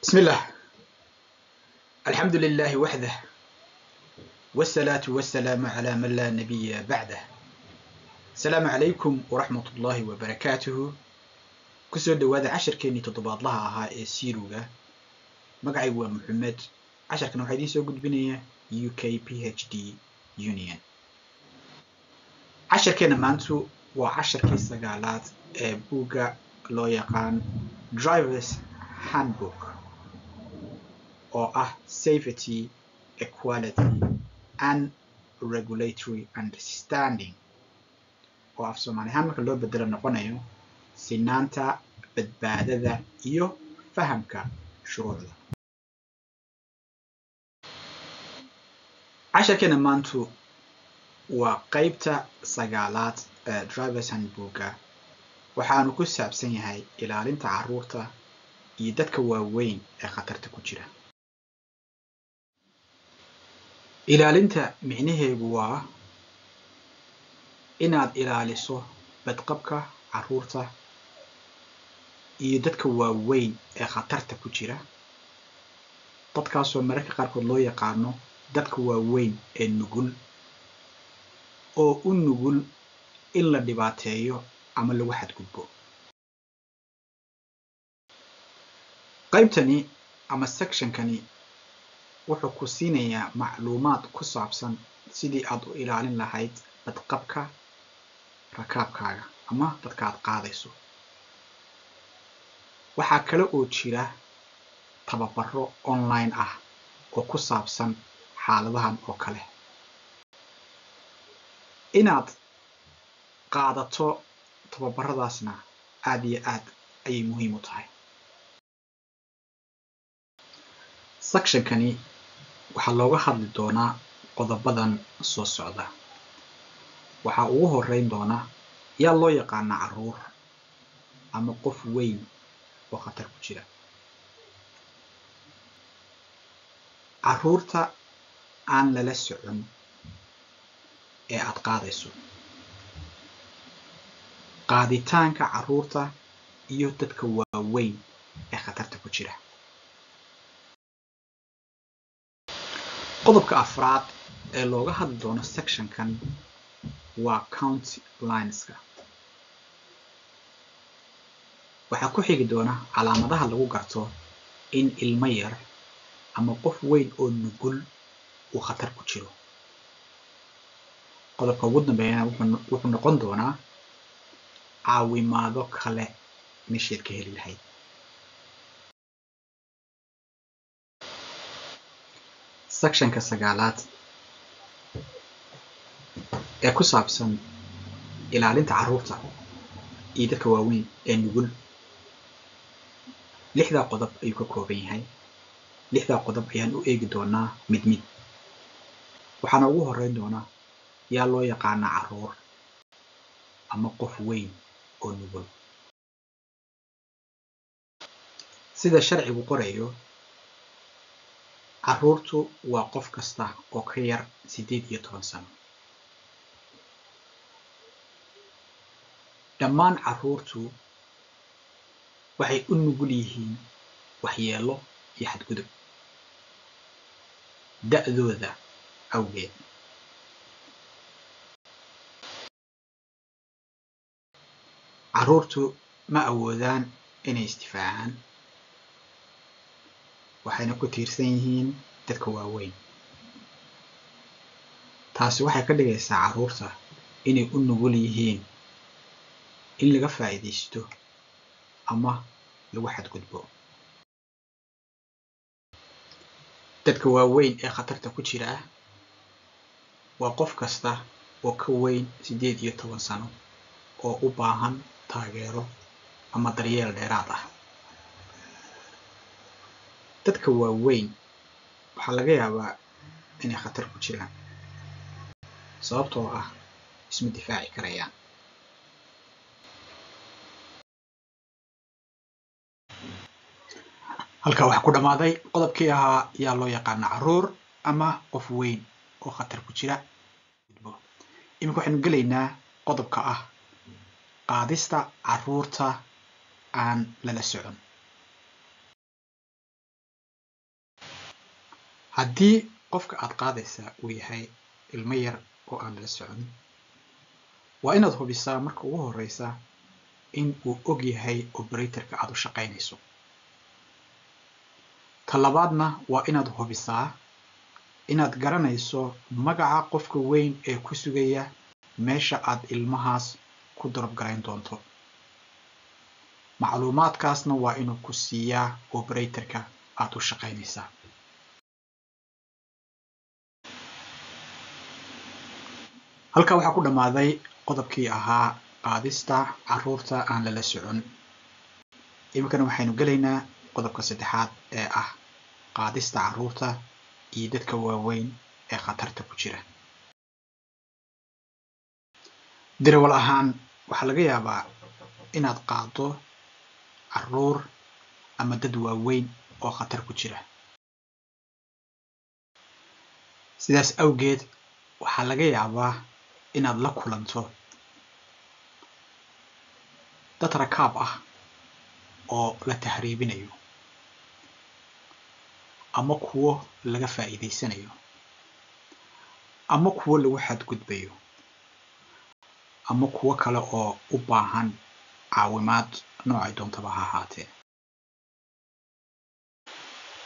بسم الله، الحمد لله وحده، والصلاة والسلام على من لا نبي بعده. السلام عليكم ورحمة الله وبركاته. Kusoo dhawaada casharkeenii toddobaadlaha ahaa ee SERU-ga. Magacaygu waa Maxamed. Casharkan waxaa idiin soo gudbinaya UK PhD Union. Casharkeena maantu waa casharkii sagaalaad ee buugga loo yaqaan Drivers Handbook, oo ah Safety, Equality and Regulatory Understanding, oo af Soomaali ahaan marka loo bedelo noqonayo sinaanta, badbaadada iyo fahamka shuruucda. Casharkeena maantu waa qeybta sagaalaad ee Drivers Handbooka. Waxaanu ku saabsan yahay ilaalinta caruurta iyo dadka waaweyn ee khatarta ku jira. Ilaalinta micnaheegu waa inaad ilaaliso badqabka caruurta iyo dadka waaweyn ee khatarta ku jira, dadkaasoo mararka qaarkood loo yaqaano dadka waaweyn ee nugul, oo u nugul in la dhibaateeyo ama lagu xadgudbo. Qaybtani ama sectionkani wuxuu ku siinayaa macluumaad ku saabsan sidii aad u ilaalin lahayd badqabka rakaabkaaga ama dadka aad qaadayso. Waxaa kale oo jira tababaro online ah oo ku saabsan xaaladahan oo kale. Inaad qaadato tababaradaasna aad iyo aad ayay muhiim u tahay. Sectionkani waxaa looga hadli doonaa qodobadan soo socda. Waxaa ugu horeyn doona: yaa loo yaqaana caruur ama qof weyn oo khatar ku jira? Caruurta aan lala socon ee aad qaadayso, qaaditaanka caruurta iyo dadka waaweyn ee khatarta ku jira. Qodobka afraad ee looga hadli doono sectionkan waa county lineska. Waxaa ku xigi doona calaamadaha lagu garto in ilmo yar ama qof weyn oo nugul uu khatar ku jiro. Qodobka ugu dambeeyana wuxuu noqon doonaa caawimaado kale meeshaad ka heli lahayd. Sectionka sagaalaad ee ku saabsan ilaalinta caruurta iyo dadka waaweyn ee nugul lixdaa qodob ayuu ka kooban yahay. Lixdaa qodob ayaan u eegi doonaa mid mid. Waxaana ugu horeyn doonaa: yaa loo yaqaana caruur ama qof weyn oo nugul? Sida sharcigu qorayo, caruurtu waa qof kasta oo ka yar 18 sano. Dhammaan caruurtu waxay u nugul yihiin waxyeelo iyo xadgudub da'dooda awgeed. Caruurtu ma awoodaan inay isdifaacaan, waxayna ku tiirsan yihiin dadka waaweyn. Taasi waxay ka dhigaysaa caruurta inay u nugul yihiin in laga faa'iidaysto ama lagu xadgudbo. Dadka waaweyn ee khatarta ku jira waa qof kasta oo ka weyn 18 sano oo u baahan taageero ama daryeel dheeraad ah. Dadka waaweyn waxaa laga yaabaa inay khatar ku jiraan sababtoo ah isma difaaci karayaan. Halkaa waxaa ku dhammaaday qodobkii ahaa yaa loo yaqaana caruur ama qof weyn oo khatar ku jira. Iminka waxaynu gelaynaa qodobka ah qaadista caruurta aan lala socon. Haddii qofka aad qaadaysaa uu yahay ilmo yar oo aan la socon, waa inaad hubisaa marka ugu horeysa in uu og yahay operatorka aad u shaqaynayso. Ta labaadna waa inaad hubisaa inaad garanayso magaca qofka weyn ee ku sugaya meesha aad ilmahaas ku drop garayn doonto. Macluumaadkaasna waa inuu ku siiyaa operatorka aad u shaqaynaysaa. Halkaa waxaa ku dhammaaday qodobkii ahaa qaadista carruurta aan lala socon. Iminkana waxaynu gelaynaa qodobka saddexaad ee ah qaadista carruurta iyo dadka waaweyn ee khatarta ku jira. Dirawal ahaan waxaa laga yaabaa inaad qaado carruur ama dad waaweyn oo khatar ku jira. Sidaas awgeed waxaa laga yaabaa inaad la kulanto dad rakaab ah oo la tahriibinayo ama kuwo laga faa'iidaysanayo ama kuwo lagu xadgudbayo ama kuwo kale oo u baahan caawimaad noocay doontaba ha ahaatee.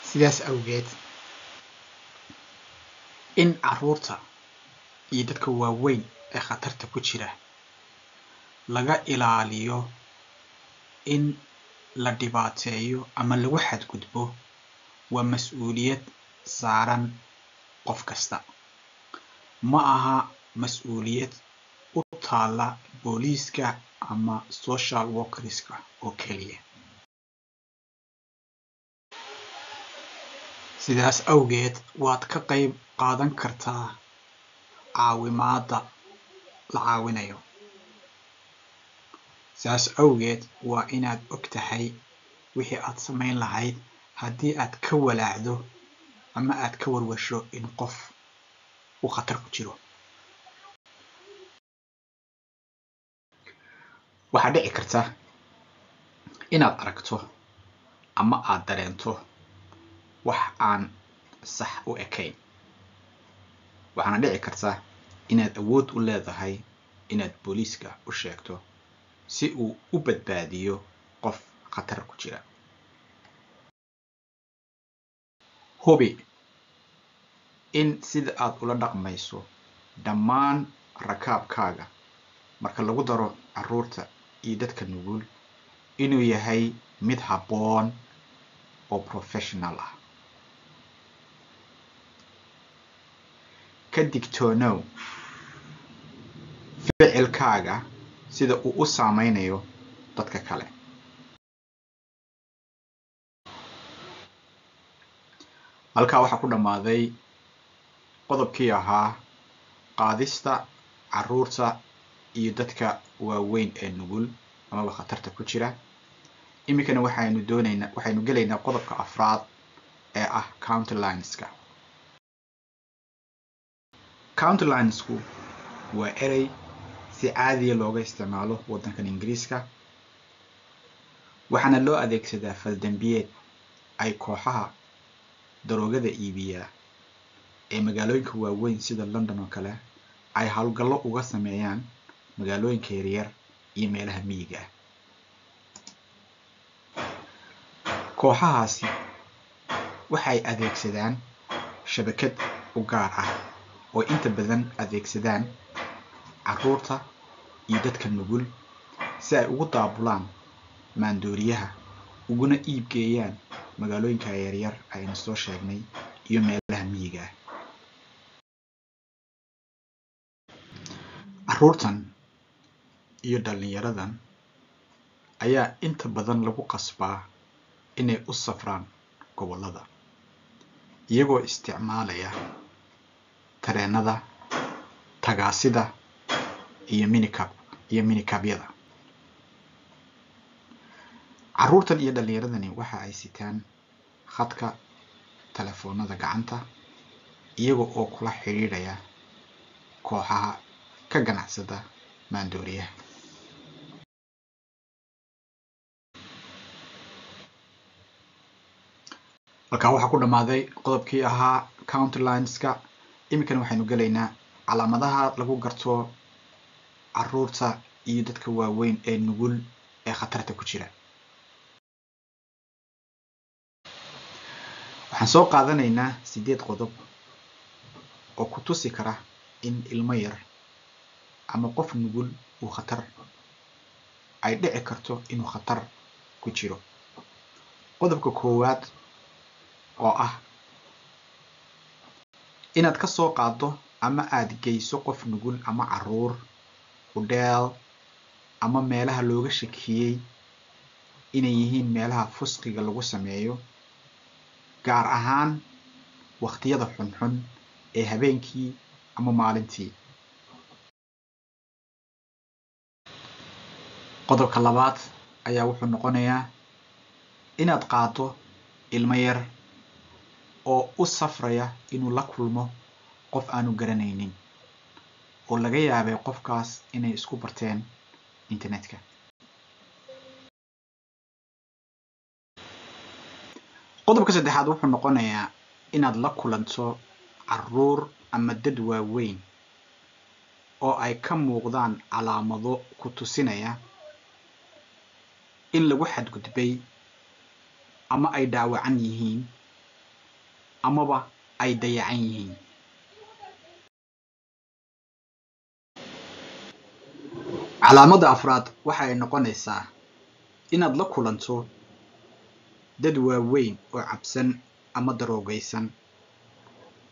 Sidaas awgeed in carruurta iyo dadka waaweyn ee khatarta ku jira laga ilaaliyo in la dhibaateeyo ama lagu xadgudbo waa mas-uuliyad saaran qof kasta. Ma aha mas-uuliyad u taalla booliiska ama social workerska oo keliya. Sidaas awgeed waad ka qayb qaadan kartaa caawimaadda la caawinayo. Sidaas awgeed waa inaad og tahay wixii aad samayn lahayd haddii aad ka walaacdo ama aad ka warwasho in qof uu khatar ku jiro. Waxaa dhici karta inaad aragto ama aad dareento wax aan sax u ekayn. Waxaana dhici karta inaad awood u leedahay inaad booliiska u sheegto si uu u badbaadiyo qof khatar ku jira. Hubi in sida aad ula dhaqmayso dhammaan rakaabkaaga marka lagu daro carruurta iyo dadka nugul inuu yahay mid habboon oo professional ah. Ka digtoonow ficilkaaga sida uu u saameynayo dadka kale. Halkaa waxaa ku dhammaaday qodobkii ahaa qaadista carruurta iyo dadka waaweyn ee nugul amaba khatarta ku jira. Iminkana waxaynu gelaynaa qodobka afraad ee ah county lineska. County linesku waa erey si caadiya looga isticmaalo waddankan Ingiriiska, waxaana loo adeegsadaa faldambiyeed ay kooxaha daroogada iibiya ee magaalooyinka waaweyn sida London oo kale ay howlgallo uga sameeyaan magaalooyinka yaryar iyo meelaha miyiga ah. Kooxahaasi waxay adeegsadaan shabakad u gaar ah oo inta badan adeegsadaan carruurta iyo dadka nugul si ay ugu daabulaan maandooriyaha uguna iib geeyaan magaalooyinka yaryar aynu soo sheegnay iyo meelaha miyiga ah. Carruurtan iyo dhalinyaradan ayaa inta badan lagu qasbaa inay u safraan gobollada iyagoo isticmaalaya tareenada, tagaasida iyo minikabyada. Carruurtan iyo dhalinyaradani waxa ay sitaan khadka telefoonada gacanta iyaga oo kula xiriiraya kooxaha ka ganacsada maandooriyaha. Halkaa waxaa ku dhammaaday qodobkii ahaa county lineska. Iminkana waxaynu gelaynaa calaamadaha lagu garto caruurta iyo dadka waaweyn ee nugul ee khatarta ku jira. Waxaan soo qaadanaynaa 8 qodob oo ku tusi kara in ilmo yar ama qof nugul uu khatar ay dhici karto inuu khatar ku jiro. Qodobka koowaad oo ah inaad ka soo qaaddo ama aad geyso qof nugul ama caruur hudheel ama meelaha looga shakiyey inay yihiin meelaha fusqiga lagu sameeyo, gaar ahaan waqtiyada xunxun ee habeenkii ama maalintii. Qodobka labaad ayaa wuxuu noqonayaa inaad qaaddo ilmo yar oo u safraya inuu la kulmo qof aanu garanaynin oo laga yaabay qofkaas inay isku barteen internetka. Qodobka saddexaad wuxuu noqonayaa inaad la kulanto caruur ama dad waaweyn oo ay ka muuqdaan calaamado ku tusinaya in lagu xadgudbay ama ay dhaawacan yihiin amaba ay dayacan yihiin. Calaamadda afraad waxa ay noqonaysaa inaad la kulanto dad waaweyn oo cabsan ama daroogaysan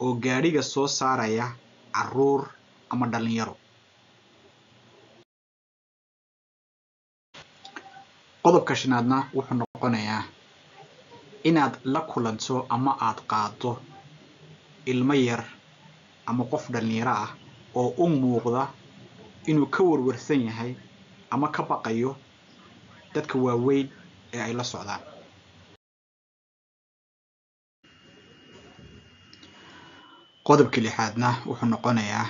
oo gaadhiga soo saaraya caruur ama dhalinyaro. Qodobka shanaadna wuxuu noqonayaa inaad la kulanto ama aad qaaddo ilmo yar ama qof dhalinyaro ah oo u muuqda inuu ka warwarsan yahay ama ka baqayo dadka waaweyn ee ay la socdaan. Qodobka lixaadna wuxuu noqonayaa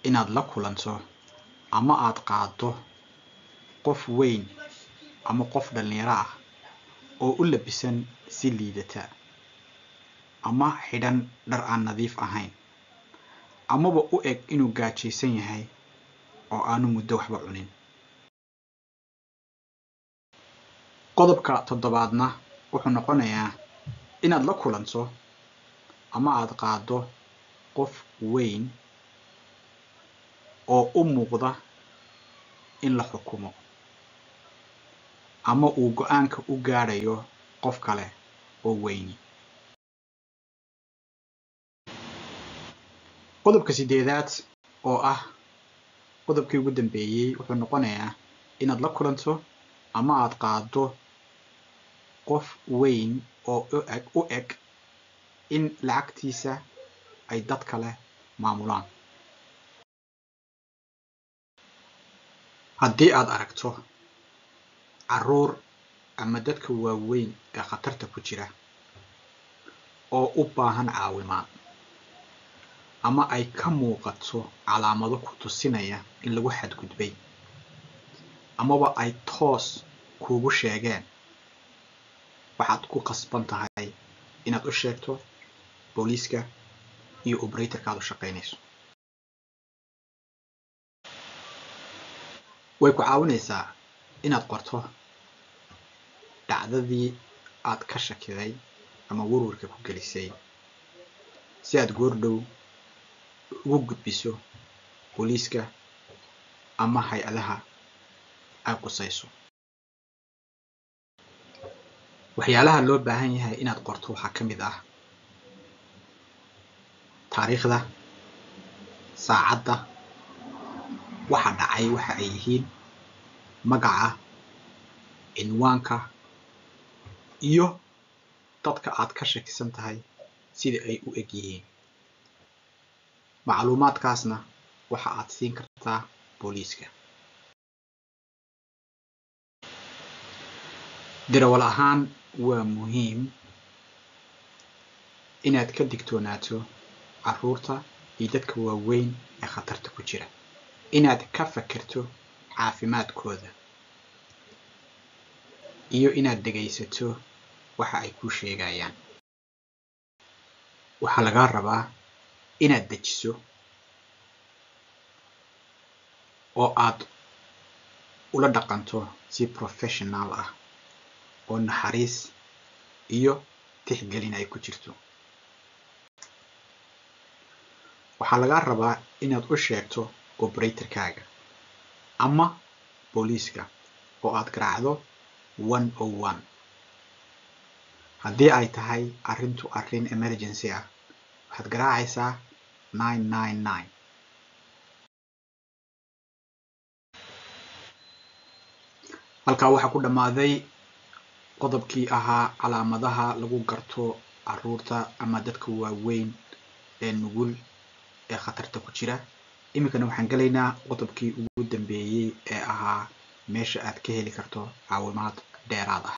inaad la kulanto ama aad qaaddo qof weyn ama qof dhalinyaro ah oo u labisan si liidata ama xidhan dhar aan nadiif ahayn amaba u eg inuu gaajaysan yahay oo aanu muddo waxba cunin. Qodobka toddobaadna wuxuu noqonayaa inaad la kulanto ama aad qaaddo qof weyn oo u muuqda in la xukumo ama uu go'aanka u gaadhayo qof kale oo weyni. Qodobka sideedaad oo ah qodobkii ugu dambeeyey wuxuu noqonayaa inaad la kulanto ama aad qaaddo qof weyn oo u eg in lacagtiisa ay dad kale maamulaan. Haddii aad aragto caruur ama dadka waaweyn ee khatarta ku jira oo u baahan caawimaad ama ay ka muuqato calaamado ku tusinaya in lagu xadgudbay amaba ay toos kuugu sheegeen, waxaad ku qasban tahay inaad u sheegto booliiska iyo operatorka aad u shaqaynayso. Way ku caawinaysaa inaad qorto dhacdadii aad ka shakiday ama warwarka ku gelisay si aad goordhow ugu gudbiso booliiska ama hay-adaha ay qusayso. Waxyaalaha loo baahan yahay inaad qorto waxaa ka mid ah taariikhda, saacadda, waxa dhacay waxa ay yihiin, magaca, cinwaanka iyo dadka aad ka shakisan tahay sida ay u eg yihiin. Macluumaadkaasna waxa aad siin kartaa booliiska. Darawal ahaan waa muhiim inaad ka digtoonaato caruurta iyo dadka waaweyn ee khatarta ku jira, inaad ka fakirto caafimaadkooda iyo inaad dhegaysato waxa ay kuu sheegayaan. Waxaa lagaa rabaa inaad dejiso oo aad ula dhaqanto si professional ah oo naxariis iyo tixgelin ay ku jirto. Waxaa lagaa rabaa inaad u sheegto operatorkaaga ama booliiska oo aad garaacdo 101. Haddii ay tahay arrintu arrin emergency ah, waxaad garaacaysaa 999. Halkaa waxaa ku dhammaaday qodobkii ahaa calaamadaha lagu garto caruurta ama dadka waaweyn ee nugul ee khatarta ku jira. Iminkana waxaan gelaynaa qodobkii ugu dambeeyey ee ahaa meesha aad ka heli karto caawimaad dheeraad ah.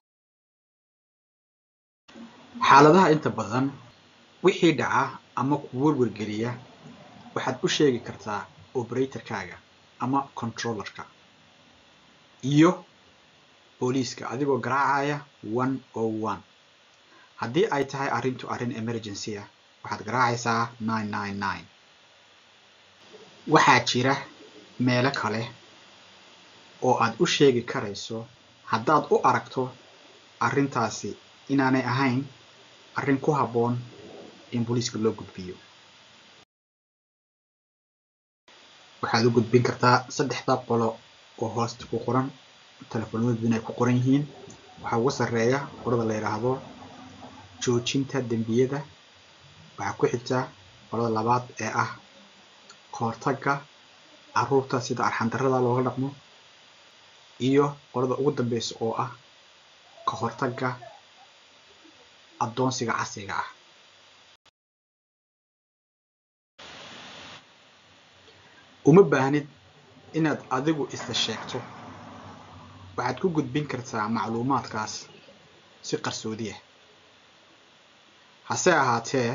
Xaaladaha inta badan wixii dhaca ama ku werwergeliya waxaad u sheegi kartaa operatorkaaga ama controllerka iyo booliiska adigoo garaacaya 101. Haddii ay tahay arrintu arrin emergency ah, waxaad garaacaysaa 999. Waxaa jira meelo kale oo aad u sheegi karayso haddaad u aragto arrintaasi inaanay ahayn arrin ku habboon in booliiska loo gudbiyo. Waxaad u gudbin kartaa saddexda qolo oo hoosta ku qoran, telefoonaduna ay ku qoran yihiin. Waxaa ugu sarreeya qolada la yidhaahdo joojinta dembiyada. Waxaa ku xigta qolada labaad ee ah kahortagga carruurta sida arxan darrada looga dhaqmo, iyo qolada ugu dambeysa oo ah kahortagga addoonsiga casriga ah. Uma baahnid inaad adigu isa sheegto. Waxaad ku gudbin kartaa macluumaadkaas si qarsoodi ah. Hase ahaatee,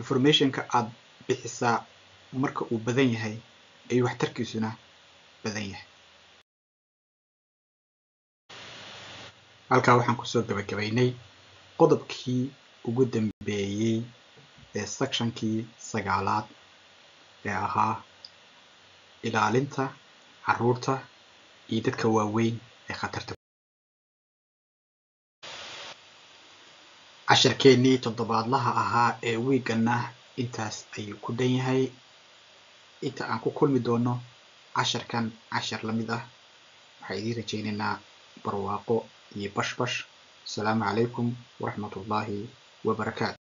informationka aad bixisaa marka uu badan yahay ayuu waxtarkiisuna badan yahay. Halkaa waxaan kusoo gabagabaynay qodobkii ugu dambeeyey ee sectionkii 9aad ee ahaa ilaalinta carruurta iyo dadka waaweyn ee khatarta. Casharkeennii toddobaadlaha ahaa ee wiigana intaas ayuu ku dhan yahay. Inta aan ku kulmi doono casharkan cashar la mid ah, waxaan idiin rajaynaynaa barwaaqo iyo bashbash. Asalaamu calaykum waraxmatullaahi wabarakaatu.